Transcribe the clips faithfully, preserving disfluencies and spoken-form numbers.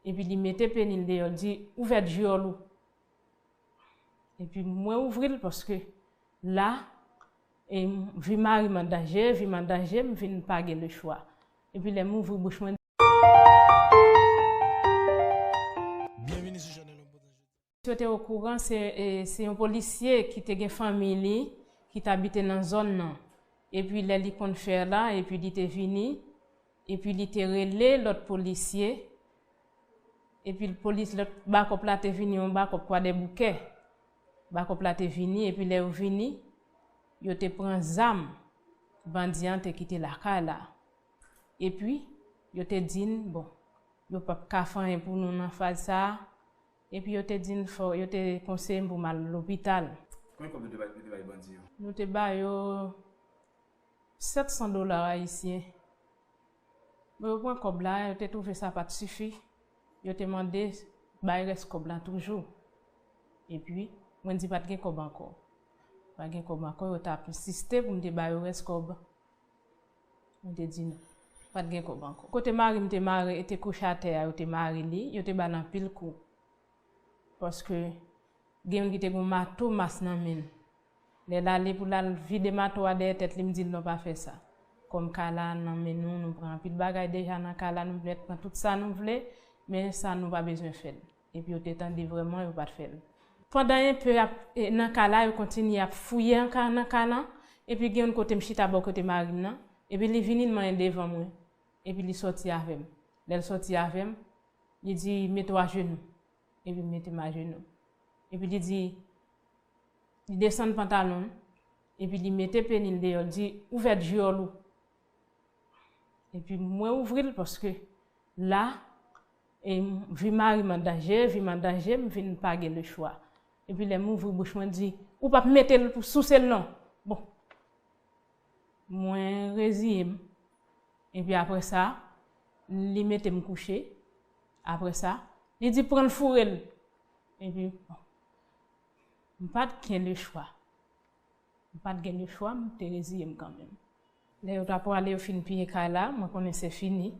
Epi li mete peni l deyò, l di, "Ouvè dyòl ou." Epi mwen ouvri l paske la, e, vi mari m an danje, vi m an danje, m vin pa gen lechwa. Epi lè m ouvri bouch mwen, Byenvini sou chanèl Homme Potentiel. Si w te okouran, se, e, se yon polisye ki te gen fanmi li, ki t abite nan zòn nan. Epi lè li konn fè la, epi li te vini, epi li te rele lòt polisye, epi polis, lòt bakòp la te vini, yon bakòp Kwadèboukè. Bakòp la te vini, epi lè yo vini, yo te pran zam bandi an te kite lakay la. Epi, yo te di n, bon, yo p ap ka fè anyen pou nou nan faz sa a. Epi yo te di n fò, yo te konseye m pou m al lopital. Konbyen kòb nou te bay, nou te bay bandi yo? Nou te ba yo sèt san dola ayisyen. Bon, yo pran kòb la, yo te twouve sa pa t sifi. Yo te mande bay rès kòb la toujou. Epi, mwen di pa t gen kòb ankò. Pa gen kòb ankò, yo t ap ensiste pou m te ba yo rès kòb. Mwen te di non. Pa t gen kòb ankò. Kote mari m te mare, te kouche atè a, yo te mare li, yo te ba l anpil kou. Paske gen youn ki te gen yon mato mas nan men l. Lè l ale pou l al vide mato a dèyè tèt li, m di l non, pa fè sa. Kòm kay la nan men nou, nou pran anpil bagay deja nan kay la, nou mèt pran tout sa nou vle, men sa nou pa bezwen fè l. Epi yo te tande vrèman, yo pa t fè l. Pandan enpe y ap, e, nan kay la, yo kontinye ap fouye an ka, nan kay lan, epi gen yon kote m chita bò kote mari m nan, epi li vini, l manyen devan mwen, epi li sòti avè m. Lè l sòti avè m, li di, "Mete w ajenou." Epi m mete m ajenou. Epi li di, li desann pantalon l, epi li mete peni l deyò, l di, "Ouvè dyòl ou." Epi mwen ouvri l paske la, e, vi mari m an danje, vi m an danje, m vin pa gen lechwa. Epi lè m ouvri bouch mwen di, "Ou p ap mete l pou souse l non." Bon, mwen reziye m. Epi apre sa, li mete m kouche. Apre sa, li di, "Pran l foure l." Epi, bon, m pa t gen lechwa. M pa t gen lechwa, m te reziye m kanmenm. Lè yo ta pwale, yo fin piye kay la, mwen konnen se fini.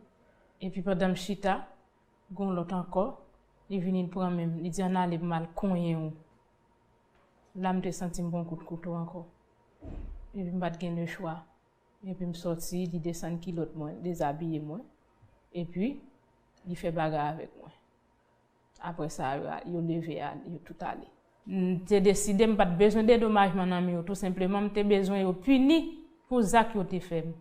Epi pandan m chita, gen yon lòt ankò, li vini, l pran men m, li di, "Ann ale, m al konyen w." La, m te santi m pran kout kouto ankò. Epi m pa t gen lechwa. Epi m sòti, li desann kilòt mwen, dezabiye mwen. Epi, li fè bagay avèk mwen. Apre sa, yo, yo leve, al-, yo tout ale. M te deside m pa t bezwen dedomajman nan men yo, tou senpleman, m te bezwen yo pini pou zak yo te fè m.